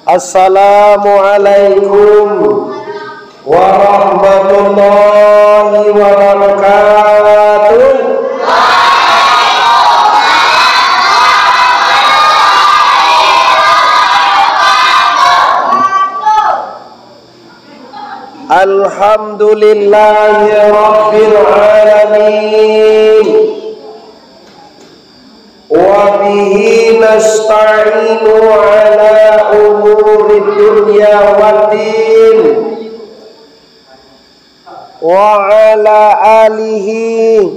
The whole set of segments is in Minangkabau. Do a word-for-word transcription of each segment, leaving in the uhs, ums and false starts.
Assalamualaikum warahmatullahi wabarakatuh. Alhamdulillahirabbil alamin. Wa bihi nasta'inu ala umuri dunya waddin. Wa ala alihi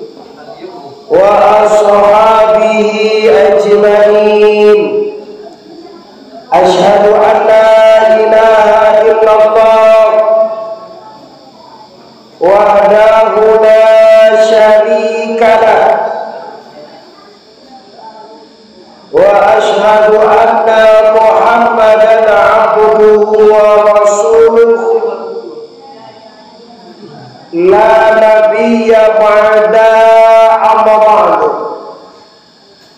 wa ashabihi ajmain. Asyhadu an la ilaha illallah wahdahu la syarika lah. Wa asyhadu anna Muhammadan abduhu wa rasuluh. La nabiyya ba'da, amma ba'du.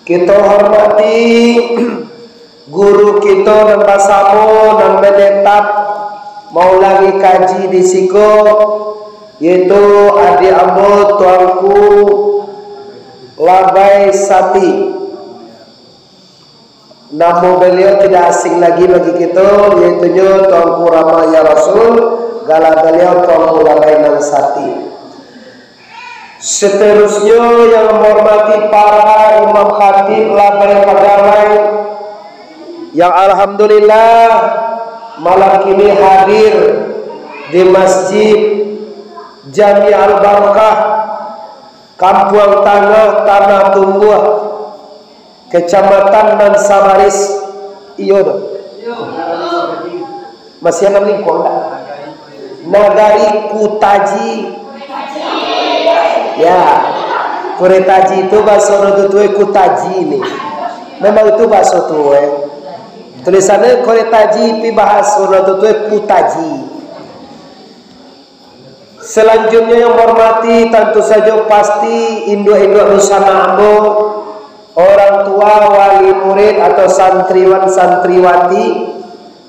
Kito hormati guru kito nan basamo, nan manetap maulangi kaji di siko, yaitu adiak ambo Tuanku Labai Sati. Namo baliau tidak asing lagi bagi kito, yaitunyo Tuanku Rama Ya Rasul, gala baliau Tuanku Labai Nan Sati. Seterusnyo, yang menghormati para imam khatib, labai pagawai, yang alhamdulillah malam kini hadir di Masjid Jami Al-Barakah, Kampuang Tangah, Tanah Tumbuah, Kecamatan Nan Sabaris, iyo doh. Masih anam lingkuang dak? Nagari Kutaji. Ya. Kuretaji tu baso urang tuo Kutaji ni. Memang itu baso tuo. Tulisannyo Kuretaji, pi bahaso urang tuo Kutaji. Selanjutnya yang menghormati, tentu saja pasti induak-induak dunsanak ambo, orang tua, wali murid atau santriwan santriwati,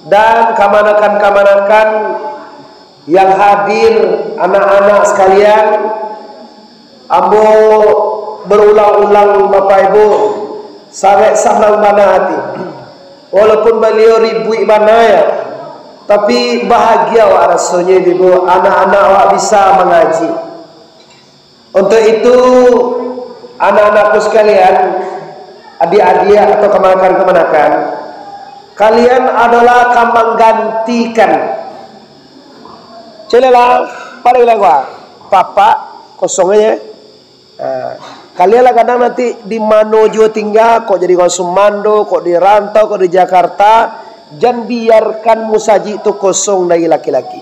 dan kamanakan-kamanakan yang hadir, anak-anak sekalian, ambo berulang-ulang, Bapak Ibu, sangat sanang bana hati. Walaupun baliau ribuik bana ya, tapi bahagia awak rasonyo, Ibu, anak-anak awak bisa mangaji. Untuk itu, anak-anakku sekalian, adiak-adiak atau kamanakan-kamanakan, kalian adalah ka manggantikan. Celelah, paling lah gua. Papak, kosong aja. Ha, kalian lah kadang nanti di mano juo tingga, kok jadi urang sumando, kok di rantau, kok di Jakarta, jan biarkan musajik tu kosong dari laki-laki.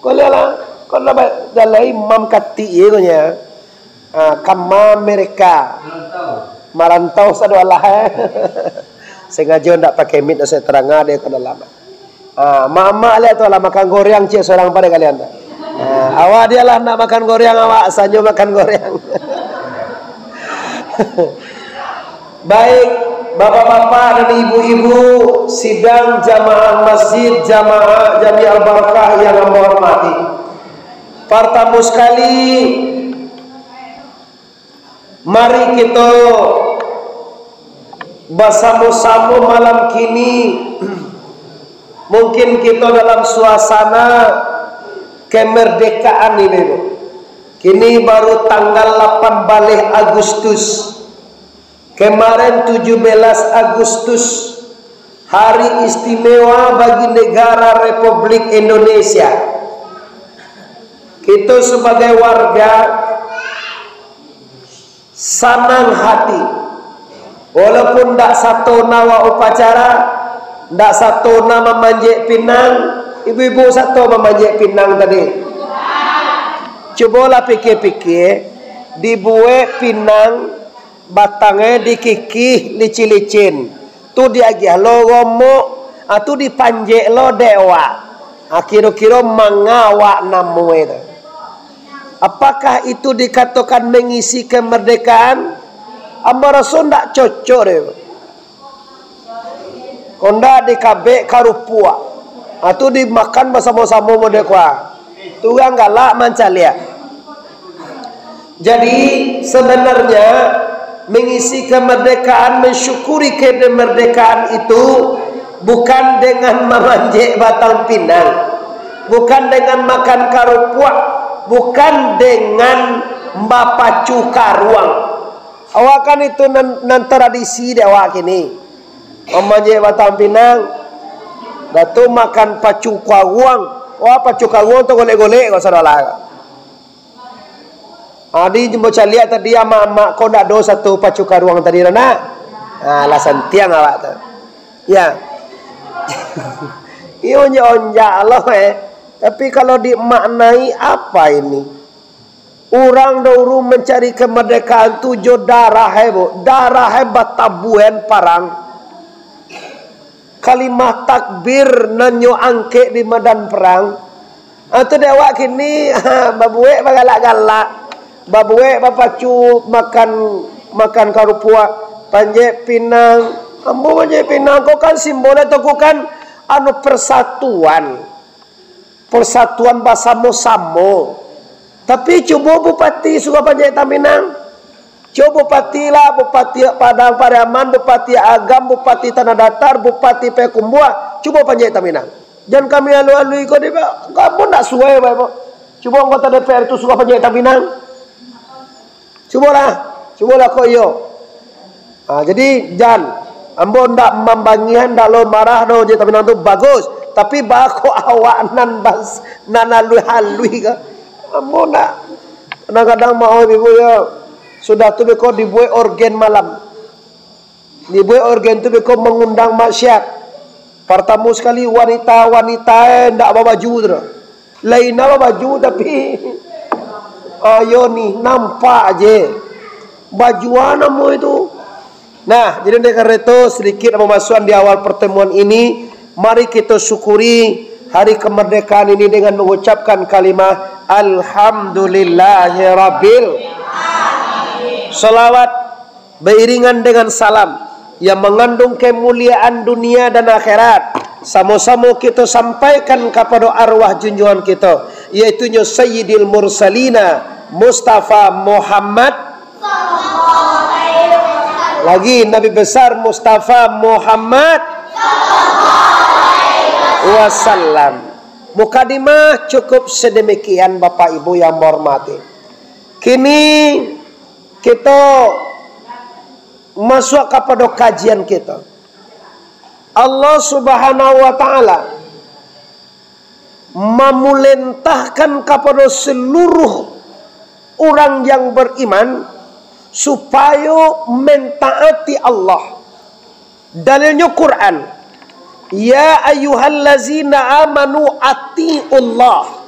Kalian lah, kok ndak ba-, jalai imam katik ye ko nya. Ha, kama mereka. Marantau sado alah, eh. Sengajo ndak pakai mic, saya terangah dia ke dalam. Ah, mak-mak lihat tu lah, makan goreang ciek sorang pada kalian tu. Ah, awak dia lah nak makan goreang, awak sanyo makan goreang. Baik, bapak-bapak dan ibu-ibu, sidang jamaah masjid, jamaah Jami Al-Barakah yang ambo hormati. Partamo sekali, mari kito basamo-samo malam kini, mungkin kito dalam suasana kemerdekaan ini, Bu. Kini baru tanggal lapan baleh Agustus. Kemarin tujuh belas Agustus, hari istimewa bagi negara Republik Indonesia. Kito sebagai warga sanang hati. Walaupun ndak sato na awak upacara, ndak sato na mamanjek pinang, ibu-ibu sato mamanjek pinang tadi. Cubolah pikia-pikia, dibuek pinang, batangnyo dikikih licin-licin, tu diagiah lo romok, ah, tu dipanjek lo dek awak. Ah, kiro-kiro manga awak namonyo tu. Apakah itu dikatokan mengisi kemerdekaan? Ambo raso ndak cocok deh. Kok ndak dikabek karupuak. Ha, tu dimakan basamo-samo model ko a. Tu urang galak mancaliak. Jadi, sebenarnya, mengisi kemerdekaan, mensyukuri kemerdekaan itu bukan dengan mamanjek batang pinang, bukan dengan makan karupuak, bukan dengan bapacu karuang. Awak kan itu nan, nan tradisi di awak kini. Mamanjek batang pinang, dah tu makan pacu karuang. Wah, pacu karuang tu golek-golek, kok sadolah. Adi jumbo caliak tadi, amak-amak, kok ndak ado satu pacu karuang tadi tu, nak? Ha, lah santiang awak tu. Ya. Iyo, onjak-onjak Allah, eh. Tapi kalau dimaknai, apa ini? Urang dahulu mancari kemerdekaan tu jo darah, eh, bu. Darah, eh, batabuan parang. Kalimah takbir nan nyo angkek di madan perang. Ah, tu dek awak kini, ha, babuek bagalak-galak, babuek bapacu makan, makan karupuak, panjek pinang. Ambo panjek pinang ko kan simbolnyo tu ko kan, anu, persatuan. Persatuan basamo-samo. Tapi cubo Bupati Surau Panjaitan Pinang. Cubo Bupati lah, Bupati Padang Pariaman, Bupati Agam, Bupati Tanah Datar, Bupati Payakumbuah. Cubo Panjaitan Pinang. Jan kami alui-alui ko, dek, kamu ndak suai, Bapak. Cubo anggota D P R tu Surau Panjaitan Pinang. Cubolah, cubolah kok iyo. Ha, jadi, jan, ambo ndak mambangihan, ndak lo marah doh, Panjaitan Pinang tu bagus. Tapi, baa kok awak nan bas-, nan halui-halui ka? Ambo ndak. Kadang-kadang maoh ibu yo, sudah tu beko dibuek orgen malam. Dibuek orgen tu beko mangundang maksiat. Partamo sakali, wanita-wanita, eh, ndak babaju tu doh. Lain ndak babaju, tapi, ayo ni, nampak je. Baju a namo itu? Nah, jadi oleh karena itu, sedikit pemasukan di awal pertemuan ini, mari kita syukuri hari kemerdekaan ini dengan mengucapkan kalimah Alhamdulillahirabbil. Salawat beriringan dengan salam yang mengandung kemuliaan dunia dan akhirat, samo-samo kita sampaikan kepada arwah junjungan kita, yaitunyo Sayyidil Mursalina Mustafa Muhammad. Lagi Nabi Besar Mustafa Muhammad wasallam. Mukadimah cukup sedemikian, Bapak Ibu yang hormati. Kini kita masuak kapado kajian kita. Allah Subhanahu wa Ta'ala mamulentahkan kapado seluruh urang yang beriman supayo mentaati Allah. Dalilnyo Quran. "Ya ayyuhallazina amanu ati'ullah."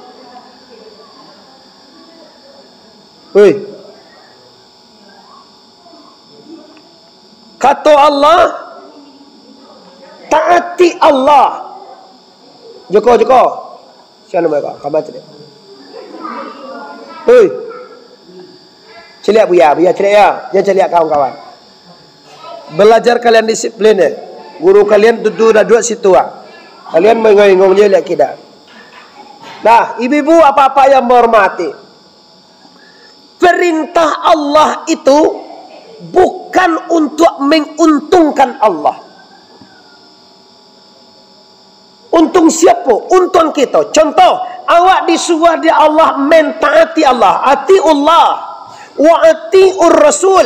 Hei. Kato Allah, "Taati Allah." Joko, joko. Siapa nama kau? Kabar caliak. Hei. Caliak Buya, Buya caliak ya. Jan caliak kawan-kawan. Belajar kalian disiplin ya. Guru kalian duduak-duduak situ ah. Kalian mengong-ngong je liak kida. Nah, ibu-ibu, apak-apak yang menghormati. Perintah Allah itu bukan untuk menguntungkan Allah. Untung siapa? Untung kita. Contoh, awak disuruh di Allah mentaati Allah. Atiullah wa atiur rasul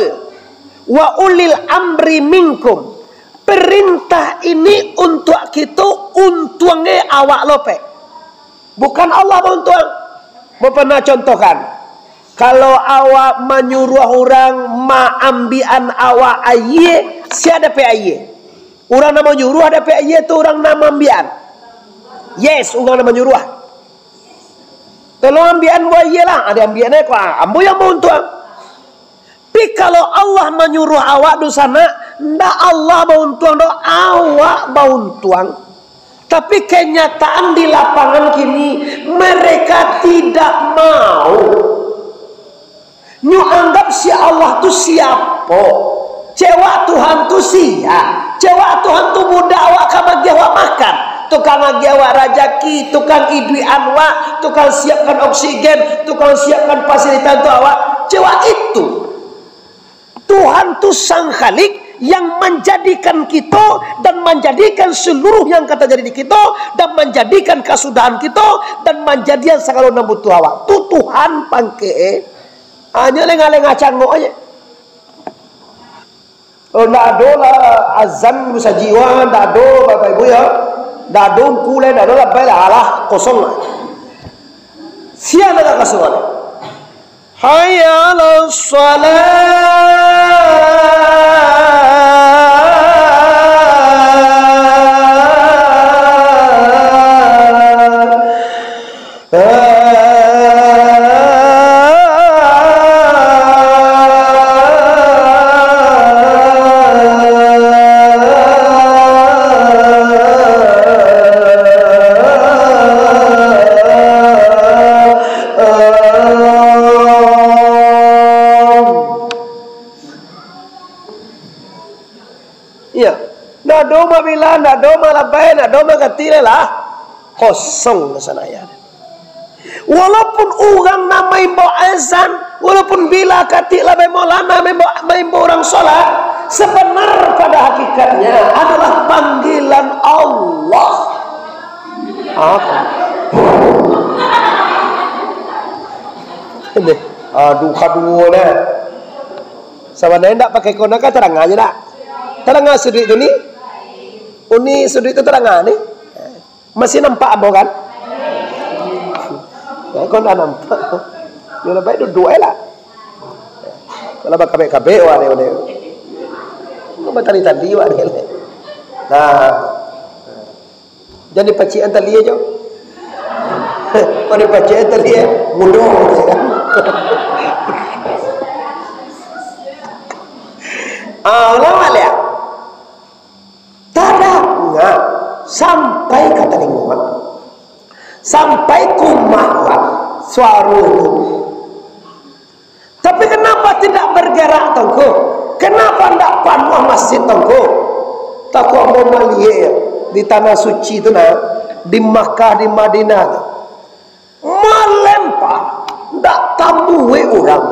wa ulil amri minkum. Perintah ini untuk kita, untungnyo awak lopek. Bukan Allah bauntuang. Ambo pernah contohkan, kalau awak manyuruah urang maambiakan awak aia, sia dapek aia? Urang nan manyuruah dapek aia tu urang nan maambiakan? Yes, urang nan manyuruah. Tolong ambiakan ambo aia lah. Ah, diambiakan aia ko, ah, ambo yang bauntuang. Tapi kalau Allah manyuruah awak, dunsanak, ndak Allah bauntuang doh, awak bauntuang. Tapi kenyataan di lapangan kini, mereka tidak mau. Nyo anggap si Allah tu siapo? Cewek Tuhan tu sia? Cewek Tuhan tu budak awak ka magiah awak makan, tukang agiah awak rajaki, tukang iduikan awak, tukang siapkan oksigen, tukang siapkan fasilitas untuk awak. Cewek itu. Tuhan tu Sang Khalik yang manjadikan kito dan manjadikan seluruh yang ka tajadi di kito dan manjadikan kasudahan kito dan manjadian sagalo nan butuh awak. Tu Tuhan pangkek, eh. Hanyo lengah-lengah cangok aja. Oh, ndak ado lah azan musajik, wah, ndak ado, Bapak Ibu, ya. Ndak ado ungku lai, ndak ado labai lah, alah, kosong lah. Sia nan ka surau lai. Hayya 'alas shalah. Iya. Ndak ado mabilang, ndak ado malabai, ndak ado makati lai lah. Kosong lah sana ya. Walaupun urang nan maimbau azan, walaupun bila katik lah maimbau lana, maimbau, maimbau urang solat, sabanar pada hakikatnya adalah panggilan Allah. Apa? Ini, aduh, kaduo dah. Sabananyo ndak pakai kona ka tarang aja ndak? Tarang suduik tu ni. Uni suduik tu tarang ni. Masih nampak ambo kan? Ya, kau ndak nampak. Yo lah, baik duduak aja lah. Kalau bakabek-kabek wak ni, ni. Kau batali-tali wak ni. Nah. Jan dipacikan tali aja. Kau dipacikan tali, eh, mudo. Ah, ulang baliak. Tadanga sampai ka talingo awak. Sampai ka umah awak. Suaro tu. Tapi kenapa tidak bergerak, Tuangku? Kenapa ndak panuah masjid, Tuangku? Takuik ambo maliek di tanah suci tu nah, di Makkah, di Madinah tu. Malempah, ndak tamuek urang.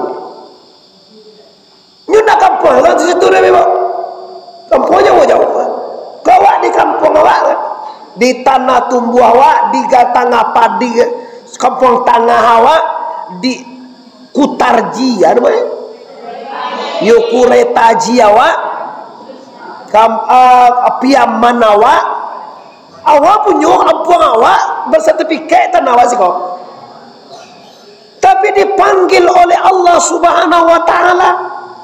Nyo ndak kampuang lah di situ, Nabi, Pak. Kampuang jauah-jauah. Kau awak di kampuang awak, di tanah tumbuah awak, di tangah padi, kampuang tangah awak, di Kutarji, ya, namo e? Yo, Kuretaji awak, kam-, ah, Piaman awak, awak punyo kampuang awak, bersertifikat tanah awak siko. Tapi dipanggil oleh Allah Subhanahu wa Ta'ala,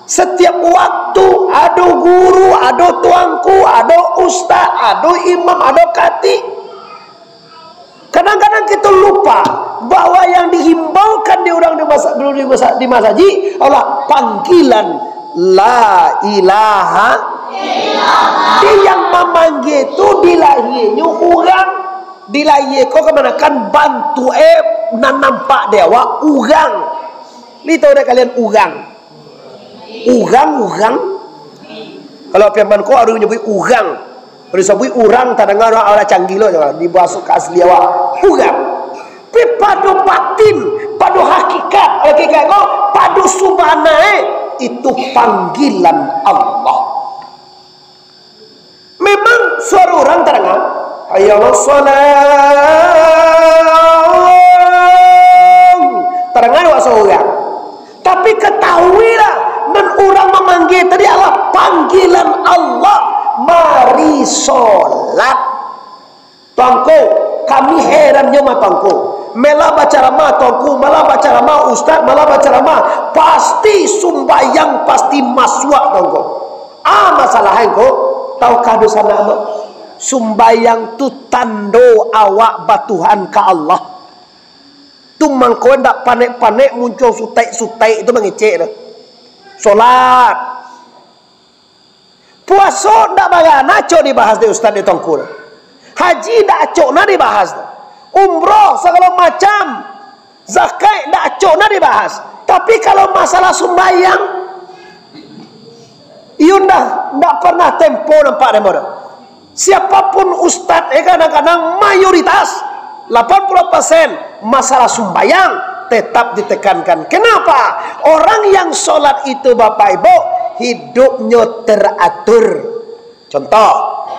setiap waktu ado guru, ado tuangku, ado ustaz, ado imam, ado katik. Kadang-kadang kita lupa bahwa yang dihimbaukan di urang di masa-, di masa-, di masajik adalah panggilan la ilaha illallah. Di yang mamanggia tu di lahianyo urang, di lahia ko kamanakan bantuak e nan nampak dek awak urang. Lai tahu dek kalian urang? Urang, urang. Kalau Piaman ko harus nyabuik urang. Kalau disabuik urang, tadanga urang, urang canggih lo, di bahaso ka asli awak. Urang. Tapi pado batin, pado hakikat, hakikat ko, pado subana e, itu panggilan Allah. Memang suaro urang tadanga, "Hayya 'alas shalah." Tadanga dek suaro urang. Tapi katahuilah, nan urang mamanggia tadi adalah panggilan Allah, "Mari solat." Tuangku, kami heran jo mah Tuangku. Malah bacaramah Tuangku, malah bacaramah ustaz, malah bacaramah. Pasti sumbayang, pasti masuak Tuangku. Ah, masalah engko, tahukah dosa ndak, Mak? Sumbayang tu tando awak batuhan ka Allah. Tu mangko ndak panek-panek muncuang sutaik-sutaik tu mangecek tu. Solat. Puaso ndak bagana acok dibahas dek ustaz dek tuangku tu. Haji ndak acok na dibahas tu. Umroh sagalo macam. Zakat ndak acok na dibahas. Tapi kalau masalah sumbayang, Iyo ndak, ndak pernah tempo nampak demo tu. Siapapun ustaz, eh, kadang-kadang mayoritas, lapan puluh persen, masalah sumbayang tetap ditekankan. Kenapa? Orang yang sholat itu, Bapak Ibu, hidupnyo teratur. Contoh,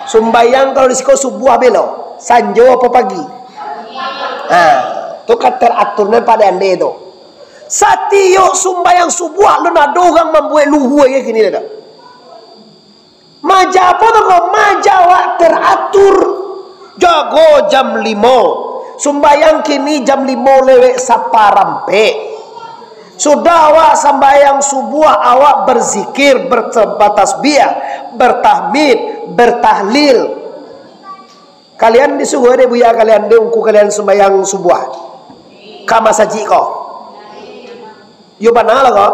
sumbayang kalau di siko subuah belo, sanjo apo pagi? Ha, tu kan teraturnyo pado ande tu. Satiok sumbayang subuah, alun ado urang mambuek luhua kini tu. Maja apo tu ko? Maja awak teratur. Jago jam limo. Sumbayang kini jam limo lewek saparampek. Sudah awak sambayang subuah, awak berzikir, ber-, bertasbih, bertahmid, bertahlil. Kalian disuruah dek buya kalian, dek ungku kalian sumbayang subuah ka masajik ko? Yo bana lah ko.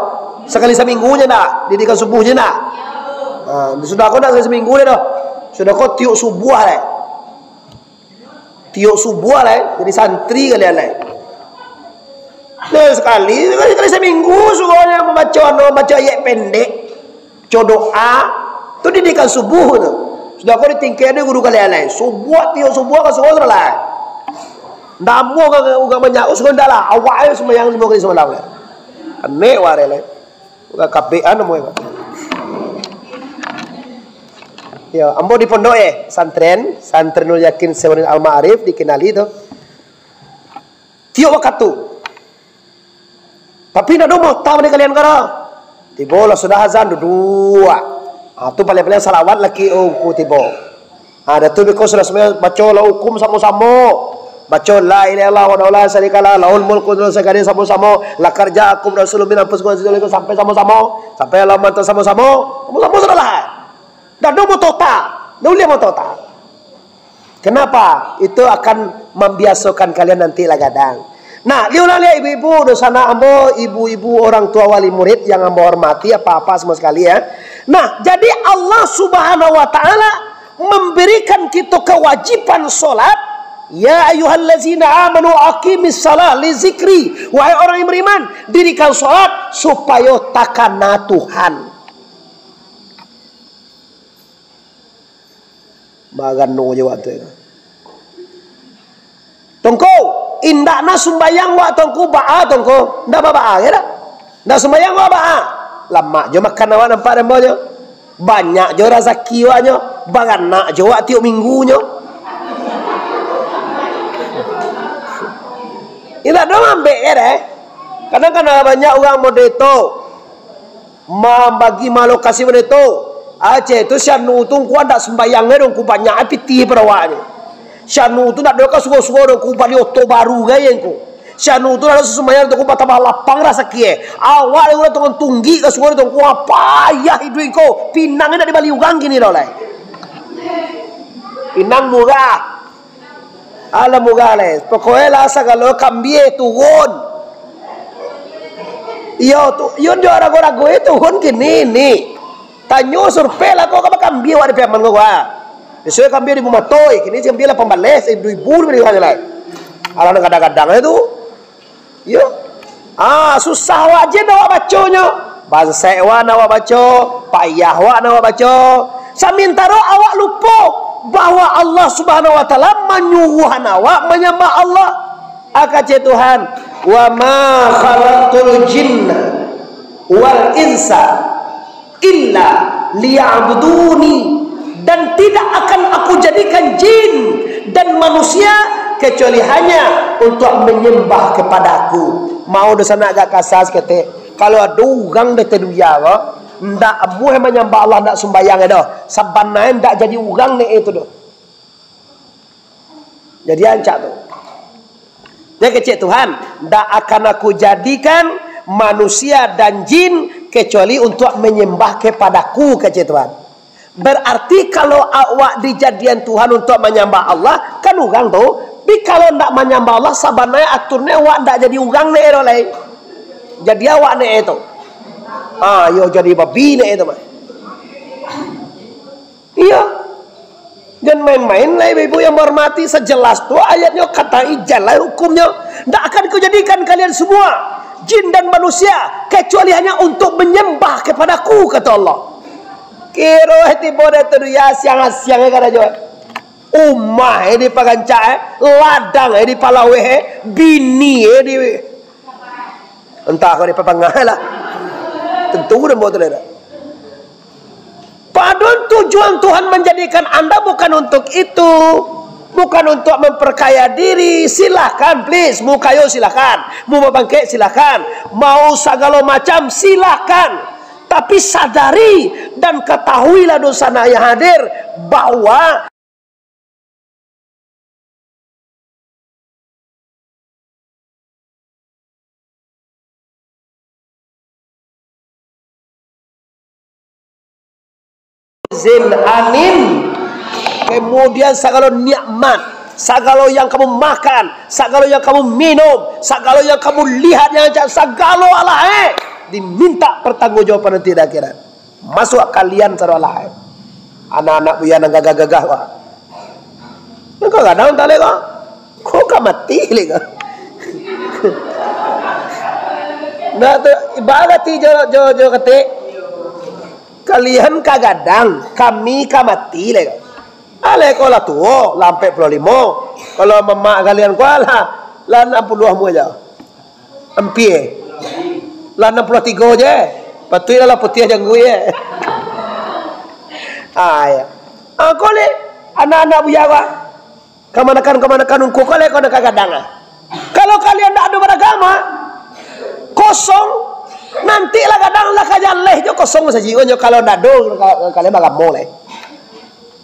Sakali saminggu je ndak, didikan subuh je ndak? Ha, sudah ko ndak sakali saminggu je doh. Sudah ko tiok subuah lai. Tiok subuah lai, jadi santri kalian lai. Nah, sakali, sakali, sakali saminggu suruahnyo mambaco, anu, mambaco ayat pendek. Baco doa, tu didikan subuh tu. Sudah ko ditingkek dek guru kalian lai. Subuah, tiok subuah ka suruah sudah lai. Ndak amuah urang, urang banyak, oh, suruah ndak lah. Awak ajo sumbayang limo kali samalam lai. Anek wak lai. Urang kabek an amuah. Yo, ambo di pondok, eh, santren, Santren Nurul Yakin Sewonin Al Ma'arif dikenali tu. Tiok wakatu. Tapi ndak ado mota dek kalian ko doh. Tibo lah sudah azan, duduak. Ha, tu paling-paling salawat laki ungku tibo. Ha, dah tu beko sudah sumbayang, baco lah hukum samo-samo. Baco la ilaha illallah wahdahu la syarikalah, lahul mulku wa lahul hamdu samo-samo. Laqad ja'akum rasulun min anfusikum azizun alaihi sampai samo-samo. Sampai Allahumma anta samo-samo. Samo-samo sudah lah. Ndak ado mota, ndak buliah mota. Kenapa? Itu akan mambiasokan kalian nanti lah gadang. Nah, liulah lihat ibu-ibu, dunsanak ambo, ibu-ibu, orang tua wali murid yang ambo hormati, apa-apa semua sekali ya. Nah, jadi Allah Subhanahu wa Ta'ala memberikan kita kewajiban sholat. Ya ayyuhallazina amanu aqimis shalah li zikri. Wahai orang yang beriman, dirikan sholat supaya takana Tuhan. Bagano je waktu tu. Tongko, indak na sumbayang wak Tongko, baa Tongko, ndak babaa ge dak? Ndak sumbayang wak baa? Lamak jo makan awak nampak dek ambo nyo. Banyak jo razaki wak nyo, baranak jo wak tiok minggu nyo. Indak do ngambek ge deh. Kadang-kadang banyak urang model tu. Mambagi malokasi bana tu. Aceh tu, si anu tu ngku andak sumbayang ai dong, ngku banyak ai pitih pado awaknyo. Si anu tu ndak doh ka sugo-sugo dong, ngku bali oto baru gai ngku. Si anu tu ndak doh sumbayang tu, ngku batambah lapang rasaki e. Awak lai urang tu tunggik ka sugo dong, ngku payah iduik ngku. Pinang ndak dibali urang kini doh lai. Pinang murah. Alah murah lai. Pokoknyo lah sagalo kambia turun. Iyo tu, iyo ndak rago-rago e turun kini ni. Tanyo survei lah ko ka bakambia wak di Piaman ko, wah. Biasonyo kambia ribu matoi, kini kambia lapan baleh, eh, duo ribu lebih lai. Alah nan gadang-gadang e tu. Yo. Ah, susah wak je nak awak baconyo. Bansaik wak nak awak baco, payah wak nak awak baco. Samantaro awak lupo bahwa Allah Subhanahu wa Taala manyuruahan awak manyambah Allah. Akacek Tuhan, "Wa ma khalaqtul jinna wal insa illa liya'buduni, dan tidak akan Aku jadikan jin dan manusia kecuali hanya untuk menyembah kepada-Ku." Mau doh sanak agak kasa saketek. Kalau ado urang di dunia ko, ndak amuah manyambah Allah, ndak sumbayang doh, sabananyo ndak jadi urang nyo itu doh. Jadi rancak tu. Dia kecek Tuhan, "Ndak akan Aku jadikan manusia dan jin kecuali untuk menyembah kepada-Ku," kecek Tuhan. Berarti kalau awak dijadian Tuhan untuk manyambah Allah, kan urang tu. Tapi kalau ndak manyambah Allah, sabananyo aturnyo awak ndak jadi urang nyo doh lai. Jadi awak nyo tu. Ah, yo jadi babi nyo tu mah. Iyo. Jan main-main lah, ibu-ibu yang menghormati, sejelas tu ayatnyo, katai jalan hukumnyo. Ndak akan Kujadikan kalian semua, jin dan manusia, kecuali hanya untuk menyembah kepada-Ku, kata Allah. Kiro tibo dek tu dunia siang-siang karajo. Umah eh dipagancak eh, ladang eh dipalaweh eh, bini eh di entah kau dipapangah lah. Tentu dan buat tu lah. Padahal tujuan Tuhan menjadikan anda bukan untuk itu, bukan untuk memperkaya diri. Silahkan, please, mau kayo silahkan, mau babangkek silahkan, mau sagalo macam silahkan. Tapi sadari dan ketahuilah dosa yang hadir, bahwa zin anin. Kemudian sagalo nikmat, sagalo yang kamu makan, sagalo yang kamu minum, sagalo yang kamu lihat yang macam sagalo alah eh, diminta pertanggungjawaban nanti di akhirat. Masuak kalian sadolah eh. Anak-anak buya nan gagah-gagah ko. Nan ka gadang tak lek ko. Ko ka mati lek ko. Nah tu, ibarat jo, jo, jo ketek. Kalian ka gadang, kami ka mati lek ko. Alek ko lah tuo, lah ampek puluah limo. Kalau mamak kalian ko lah, lah anam puluah mu aja. Ampia. Lah anam puluah tigo je. Patuiklah lah putiah jangguik je. Ah, ya. Ah, ko leh, anak-anak buya ko. Kamanakan-kamanakan ungku ko leh, ko nak gadang ah. Kalau kalian ndak ado baragama, kosong, nanti lah gadang lah ka jaleh jo kosong saji ko nyo kalau ndak ado ka-, kalian baragamo leh.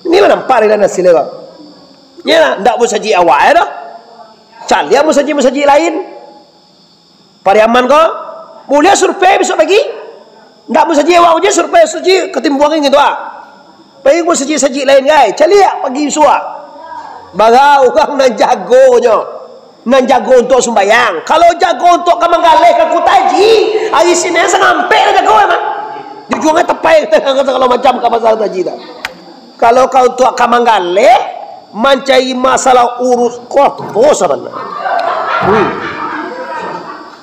Inilah nampak dari hasilnyo ko. Nyo lah, ndak musajik awak eh doh. Caliak musajik-musajik lain. Pariaman ko, buliah survei bisuak pagi. Ndak musajik awak je survei, musajik Katimbuang gitu ah. Pai musajik-sajik lain gai, caliak pagi bisuak. Bara urang nan jagonyo, nan jago untuak sumbayang. Kalau jago untuak ka manggaleh ka Kutaji, ari Sinen sangampek lah jago emang. Dijuang tapai sagalo macam ka pasar Kutaji tu. Kalau ka untuak ka manggaleh, mancari masalah urus koto sabana. Hmm.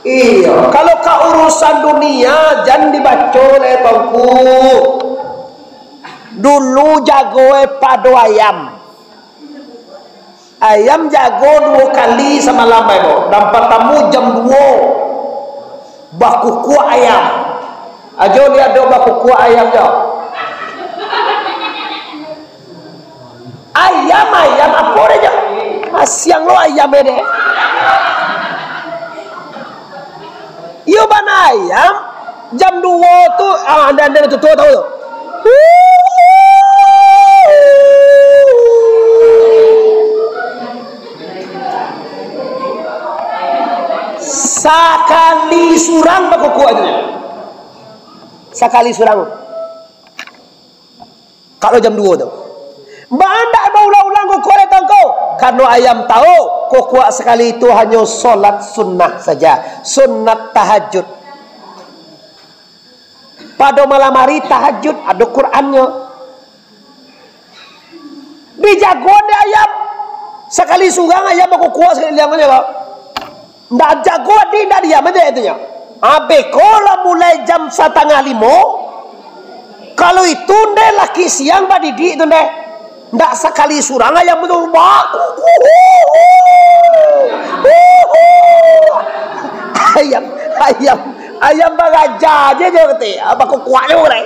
Iyo, kalau ka urusan dunia, jan dibaco leh Tuangku. Dulu jago eh pado ayam. Ayam jago duo kali samalam, ai, bo. Nan partamo jam duo, bakukuak ayam. Ajo liek ado bakukuak ayam jo. Ayam, ayam, apo deh jo? Masiang lo ayam deh. Iyo bana ayam, jam duo tu, ah, ande-ande tu, tu, tahu tu. Sakali surang bakukuak tu. Sakali surang. Kalau jam duo tu. Baa ndak baulang-ulang kukuak dek Tuangku? Karano ayam tahu, kukuak sakali itu hanyo solat sunnah saja. Sunat tahajud. Pado malam hari tahajud, ado Qurannyo. Dijago dek ayam. Sakali surang ayam bakukuak sakali liang aja, Pak. Ndak jago ati, ndak diam aja itu nyo. Abeh ko lah mulai jam satangah limo. Kalau itu ndeh laki siang badidik tu ndeh. Ndak sakali surang ayam tu bakukuak. Ayam, ayam, ayam baraja aja jo kata. Bakukuak jo mulai.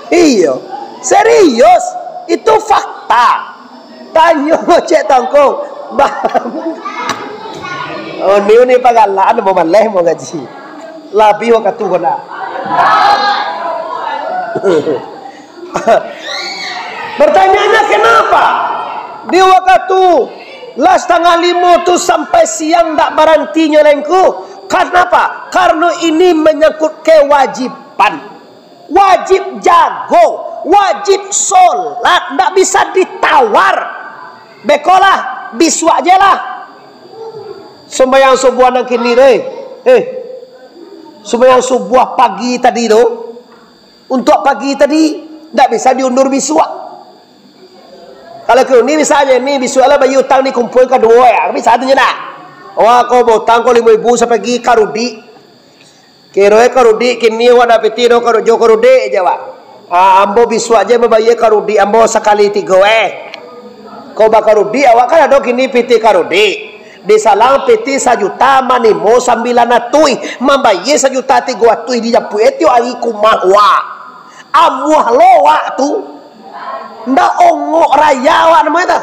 Iyo, serius, itu fakta. Tanyo Cek Tongko, ba-, oh, ni, ni pagalaan mau maleh mau ngaji. Labiah wakatu ko nak. Pertanyaannya, kenapa di wakatu lah satangah limo tu sampai siang ndak barantinyo lengku? Kenapa? Karena ini menyangkut kewajiban. Wajib jago, wajib solat, ndak bisa ditawar. Bekolah, bisuak je lah. Sumbayang subuah nan kini tu, eh. Eh, sumbayang subuah pagi tadi tu, untuak pagi tadi, ndak bisa diundur bisuak. Kalau kini misalnyo ni, bisuak lah bayia utang ni kumpul kaduo, ya, bisa tu je dah. Wah, kau bautang kau limo ribu sapagi ka Rudi. Kiro e karudik kini awak ndak pitih doh, karujo karudik je awak. Ah, ambo bisuak je mambayia karudik ambo sakali tigo eh. Ko bakarudik awak kan ado kini pitih karudik. Disalang pitih sajuta manimo sambilan atuih, mambayia sajuta tigo atuih dijapuik e tiok ari ka umah awak. Amuah lo awak tu. Ndak ongok raya awak namo e tu.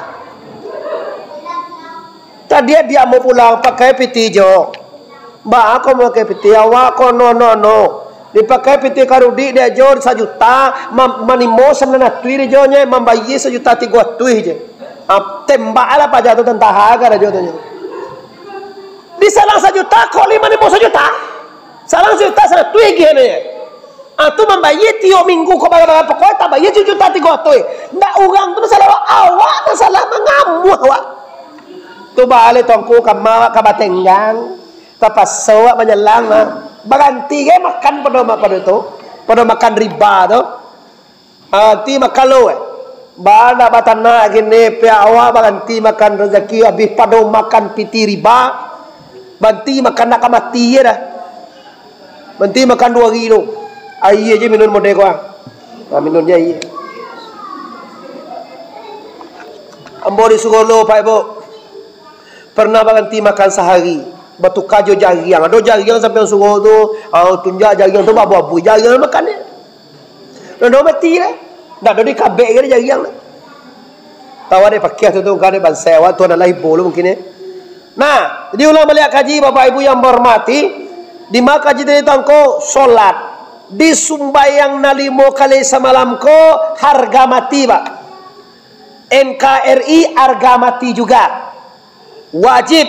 Tadi adiak ambo pulang pakai pitih jo. Baa ko makai pitih awak ko no, no, no. Dipakai pitih karudik dek jo sajuta, ma-, manimo sambilan atuih dek jo nyo, mambayia sajuta tigo atuih je. Ah, tembak lah paja tu tantaha ka dek jo tu nyo. Disalang sajuta, kok limo manimo sajuta. Salang sajuta saratuih gih nyo. Ah, tu mambayia tiok minggu ko bara-bara pokok, tabayia sajuta tigo atuih. Ndak urang tu masalah awak, awak masalah mangamuah awak. Tu baa lai Tuangku ka ma awak ka batenggang. Tapaso awak manyalang, ah. Baranti ge makan pado ma-, pado tu. Pado makan riba tu. Ah, baranti makan lo, eh. Baa ndak batanak kini, pihak awak baranti makan razaki abih pado makan pitih riba. Baranti makan ndak ka mati je dah. Baranti makan duo ari tu. Aia je minum model ko, ah. Ah, minum je aia. Ambo disuruah lo, Pak Ibu. Pernah baranti makan sahari, batuka jo jariang. Ado jariang sampai suruah tu, ah, tunjak jariang tu babu-babu, jariang makan je. Ndak ado mati lah. Ndak ado dikabek ka jariang lah. Tawa dek pakiah tu, tu, kan dek bansaik awak, Tuhan Allah ibo lo mungkin, eh. Nah, jadi ulang baliak kaji, Bapak Ibu yang bahormati, di ma kaji tadi Tuangku, solat. Di sumbayang nan limo kali samalam ko, harga mati, Pak. N K R I harga mati juga. Wajib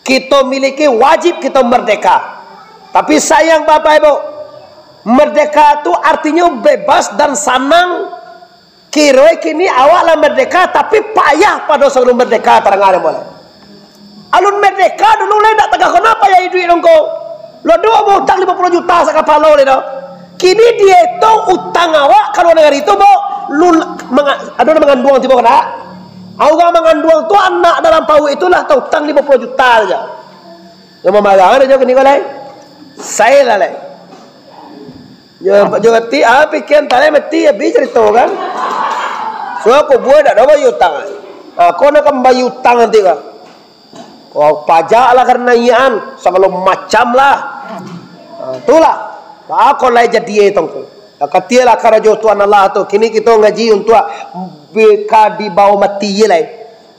kito miliki, wajib kito merdeka. Tapi sayang, Bapak Ibu, merdeka tu artinyo bebas dan sanang. Kiro kini awak lah merdeka, tapi payah pado sabalun merdeka, tarang-tarang boleh. Alun merdeka dulu lai, ndak tagah ko, napa payah iduik nongko. Lo duo bautang limo puluah juta sakapalo lai doh. Kini dietong utang awak ka lua nagari tu, bo, lul-, manga-, ado nan manganduang tibo ka ndak? Urang manganduang tu, anak dalam pauik tu lah tautang limo puluah juta sajo. Yang mamarah ado jo kini ko lai. Sai lah lai. Jo, jo mati, ah, pikiran talai mati, habis carito kan. So, kubua dak ado bayia utang. Ah, ko nak ka mambayia utang nanti ko. Ko pajak lah karano iyoan, sagalo macam lah. Ah, itulah. Baa ko lai jadi e tongko. Lah katilah karajo Tuhan Allah tu. Kini kito ngaji untuak bika dibawo mati lai.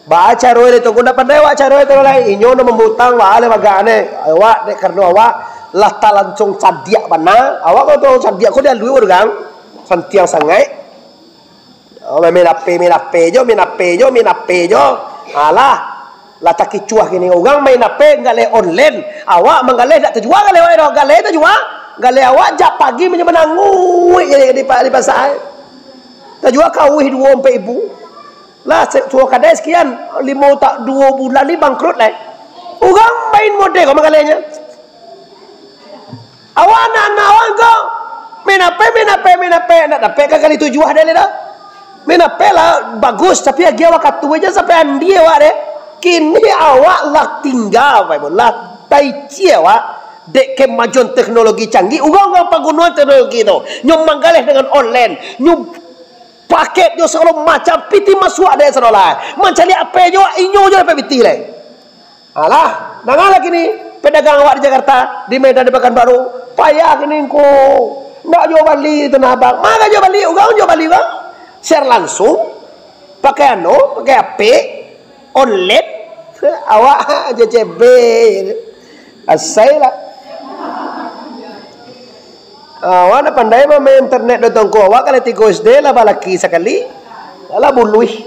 Baa caro e tu, ndak pandai awak caro e tu lai. Inyo nan mambutang, baa lai bagak ne. Awak, dek karano awak lah talancong cadiak bana. Awak kalau talancong cadiak ko dialui urang. Santiang sangaik. Oh, main H P, main H P jo, main H P jo, main H P jo. Alah. Lah takicuah kini. Urang main H P, galeh online. Awak manggaleh dak tajua galeh awak doh. Galeh tajua. Galeh awak jak pagi macam mananguik je di, di, di pasar. Tajua kauih duo ampek ibu. Lah, se-, suruah kadai sakian, limo ta-, duo bulan ni bangkrut lai. Urang main model ko manggalehnya. Awak anak-anak awak ko, main H P, main H P, main H P, ndak dapek ka kali tujuah deh lai dah. Main H P lah bagus, tapi agiah wakatu aja sampai andi awak deh. Kini awak lah tingga, Bapak Ibu, lah taici awak. Dek kemajuan teknologi canggih, urang-urang pangguno teknologi tu, nyo manggaleh dengan online, nyo paket jo sagalo macam, pitih masuak dek sado lai. Mancaliak H P jo, inyo jo dapek pitih lai. Alah, danga lagi ni, pedagang awak di Jakarta, di Medan, di Pekanbaru, payah kini ko. Ndak juo bali Tanah Abang. Ma ka juo bali, urang juo bali urang. Share langsung, pakai anu, pakai H P, online, awak je cebek. Asai lah. Ah, awak ndak pandai mamain internet doh tongko. Awak kalai tigo S D lah balaki sakali. Alah buluih.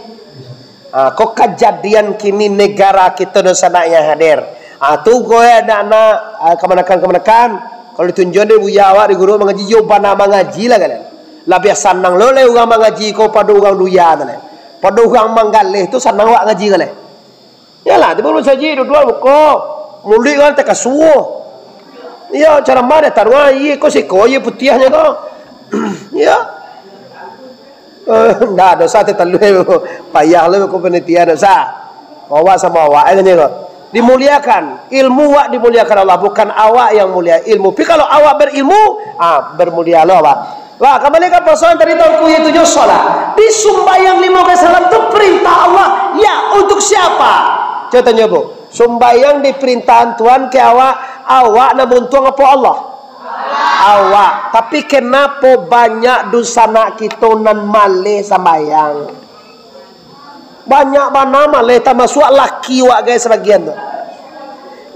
Ah, ko kajadian kini negara kito dunsanak yang hadir. Ah, tu ko ya anak-anak, ah, kamanakan-kamanakan. Kalau ditunjuan dek buya awak di guru mangaji, yo bana mangaji lah kalian. Labiah sanang lo lai urang mangaji ko pado urang duya tu lai. Pado urang manggaleh tu sanang awak ngaji ko lai. Iyolah, tibo masajik duduak muko. Muluik kan takasuah. Iyo, caramah dah taruah, iyo ko siko, iyo putiahnyo ko. Iyo. Eh, ndak, dosa teh talu, payah lo ko panitia dosa. Awak samo awak aja ko. Dimuliakan. Ilmu wak dimuliakan Allah, bukan awak yang mulia ilmu. Tapi kalau awak berilmu, ah, bermulia lo, Pak. Wah, kembali ke persoalan tadi, Tuanku, yaitu nyo sholat. Di sumbayang limo kali salam tu perintah Allah. Ya, untuk siapa? Contohnya, Bu, sumbayang di perintahan Tuhan ke awak, awak nak buntuang apa Allah? Awak. Tapi kenapa banyak dunsanak kito nan maleh sambayang? Banyak bana maleh, tamasuak laki wak gai sabagian tu.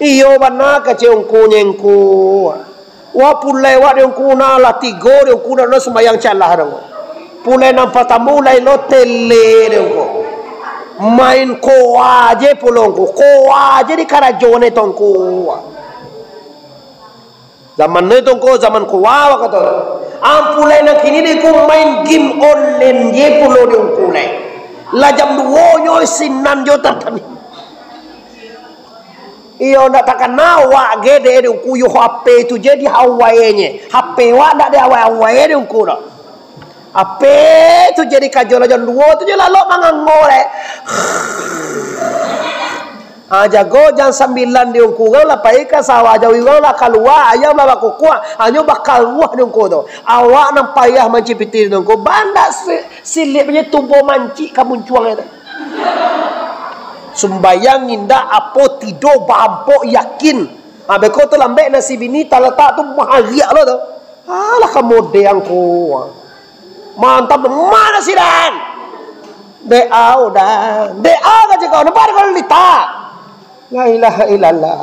Iyo bana kecek ungku nyengku. Wah, pulai wak di ungku nah, lah tigo di ungku nah, nah sumbayang calah dong. Pulai nan patamo lai lo tele di ungku. Main koa je pulo ungku. Koa je di karajo ne tongku. Zaman ne tongko, zaman koa wak kato. Ampulai nan kini di ungku main game online je pulo di ungku lai. Lah jam duo nyo sinan jo tatani. Iyo, ndak takana wak ge de di ungku, yo H P tu je di awai nye. H P wak ndak di awai-awai di ungku doh. H P tu jadi kajo lah jam duo tu je lalok mangango dek. Ah, jago jam sambilan di ungku urang lah pai ka sawah, jauah urang lah kalua, ayam lah bakukuak, hanyo bakaruah di ungku tu. Awak nan payah mancik pitih di ungku, bandak si-, silik punya tubo mancik ka muncuang tu. Sumbayang indak apo tido baampok yakin. Ah, beko tu lambek nasi bini talatak tu mahariak lo tu. Alah, kamode angku. Mantap, mana si Dan? D A udah. D A ka cakap, nampak ada kalau lita. La ilaha illallah.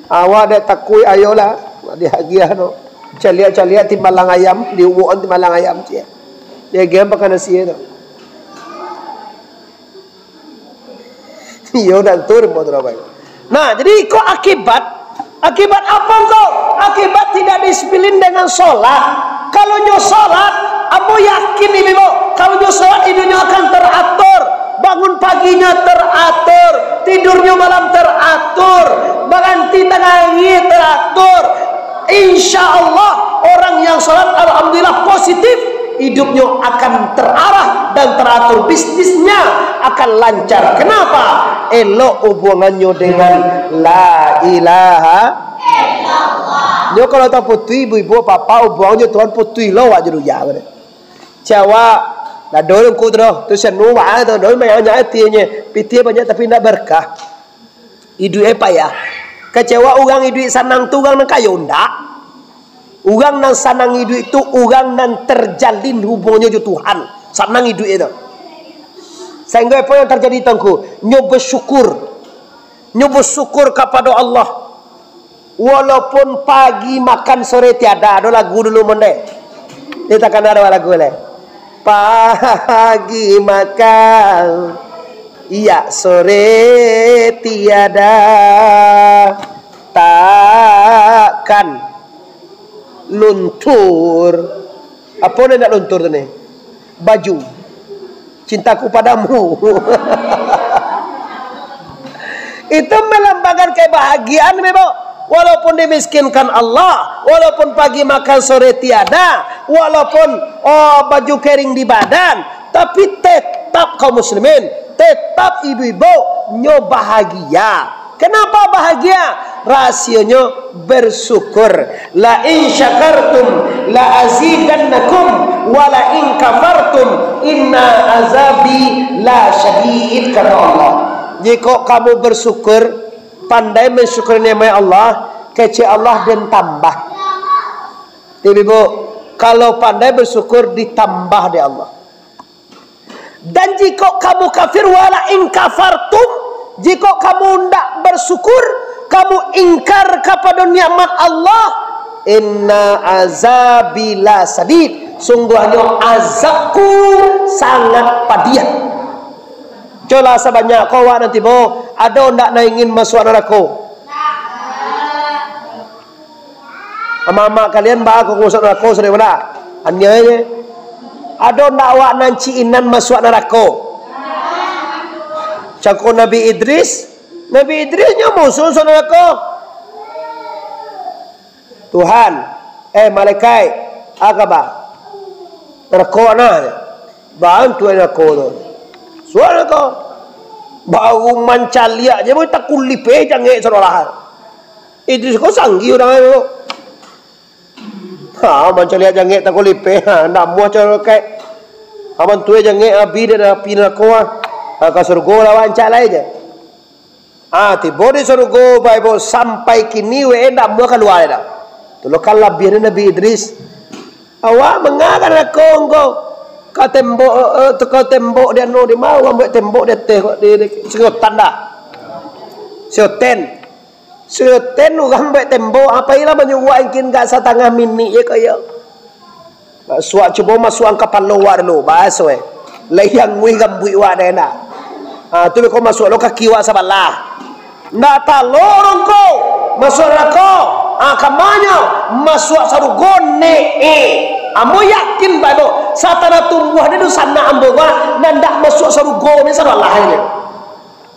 Awak dek takuik, ayolah. Diagiah tu. Caliak-caliak timbalang ayam, diubukan timbalang ayam, cia. Diagiah makan nasi tu. Iyo, dak tu rumput tu, Bapak. Nah, jadi iko akibat. Akibat apa engkau? Akibat tidak disiplin dengan sholat. Kalau nyo sholat, ambo yakin ini, Bu, kalau nyo sholat, iduiknyo akan teratur. Bangun paginyo teratur, tidurnyo malam teratur, baranti tangah hari teratur. Insya Allah, orang yang sholat, alhamdulillah, positif, hidupnyo akan terarah dan teratur, bisnisnya akan lancar. Kenapa? Elok hubungannyo dengan la ilaha illallah. Nyo kalau taputuih, ibu-ibu, bapak, hubungan jo Tuhan putuih lo, wak je dunia ko. Cawak, dah doi ungku tu doh, tu sanu, wak, tu doi, banyak-banyak atinyo, pitih banyak tapi indak berkah. Iduik e payah. Kecewa urang iduik sanang tu urang nan kayo, ndak. Urang nan sanang iduik tu, urang nan terjalin hubungannyo jo Tuhan. Sanang iduik e tu. Sahinggo apo yang terjadi, Tuanku? Nyo bersyukur. Nyo bersyukur kapado Allah. Walaupun pagi makan sore tiada. Ado lagu dulu, Monde. Dia takana ado lagu le. Pagi makan, iya, sore tiada, takkan luntur. Apo nan indak luntur tu ni? Baju. Cintaku padamu. Itu melambangkan kebahagiaan memang. Walaupun dimiskinkan Allah, walaupun pagi makan sore tiada, walaupun, oh, baju kering di badan, tapi tetap kaum muslimin, tetap ibu-ibu nyo bahagia. Kenapa bahagia? Rahasionyo bersyukur. "La in syakartum la azidannakum, wa la in kafartum inna azabi la syadid," kata Allah. Jikok kamu bersyukur, pandai mensyukuri nikmat Allah, kecek Allah den tambah. Ibu-ibu, kalau pandai bersyukur, ditambah dek Allah. Dan jikok kamu kafir, wala in kafartum, jikok kamu ndak bersyukur, kamu ingkar kapado nikmat Allah, inna azabi la sadid, sungguhnyo azabku sangat padiah. Colah sabanyak ko awak nanti, bo, ado ndak nan ingin masuak narako? Amak-amak kalian baa ko masuak narako, sudah mana? Aniayo. Ado ndak awak nan cinan masuak narako? Cako Nabi Idris, Nabi Idris nyo musuh masuak narako. Tuhan, eh, malaikat, a kaba? Narako nah. Bantu narako tu. Suara narako. Baru mancaliak je, boh, takulipeh jangek sadolah. Idris ko sanggih urang tu. Ha, mancaliak jangek takulipeh, ha, ndak muah caro kek. Aman tu jangek abih dari api narako, ha. Ha, ka surgo lah rancak lai je. Ha, tibo di surgo, Bapak Ibu, sampai kini we ndak muah kalua lai dah. Tu lo kalabiahan Nabi Idris. Awak manga ka narako ko? Ka tembok, eh, tu ka tembok di anu, di ma urang buek tembok di ateh ko, di, di, siotan dah. Sioten. Sioten urang buek tembok, apo ilah manyuruak angkin ka satangah minik je ko iyo. Masuak, cubo masuak ang kapalo wak dulu, baso eh. Lai anguih rambuik wak deh nak. Ha, tu beko masuak lo kaki wak sabalah. Ndak talok urang ko, masuak narako. Ah, kamanyo? Masuak sarugo, nek, eh. Ambo yakin, Bapak Ibu, satana tumbuah di dunsanak ambo, Pak, nan ndak masuak sarugo ni sadolah ini.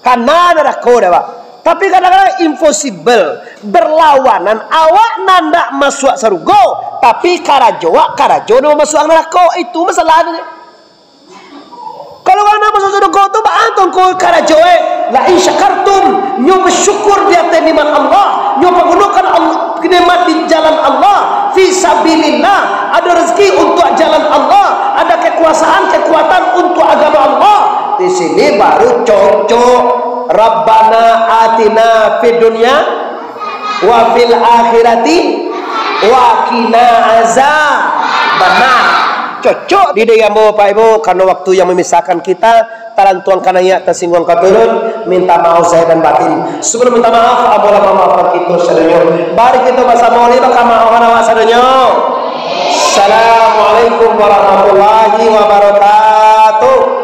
Kana narako dah, Pak. Tapi kadang-kadang impossible, berlawanan, awak nan ndak masuak sarugo, tapi karajo awak, karajo nan masuak narako. Itu masalah tu. Kalau urang nak masuak sarugo tu, baa tu angku karajo, eh? La in syakartum, nyo basyukur di ateh nikmat Allah, nyo pagunokan Allah, nikmat di jalan Allah, fi sabilillah, ada rezeki untuk jalan Allah, ada kekuasaan, kekuatan untuk agama Allah. Di sini baru cocok. Rabbana atina fid dunya wa fil akhirati wa qina azabannar. Cocok di diri ambo, Bapak Ibu, karena waktu yang memisahkan kita, talantuang ka naiak, tasingguang ka turun, minta maaf zahir dan batin. Sebelum minta maaf, ambo lah mamaafkan kito sadonyo. Mari kito basamo ni bakamaafan awak sadonyo. Assalamualaikum warahmatullahi wabarakatuh.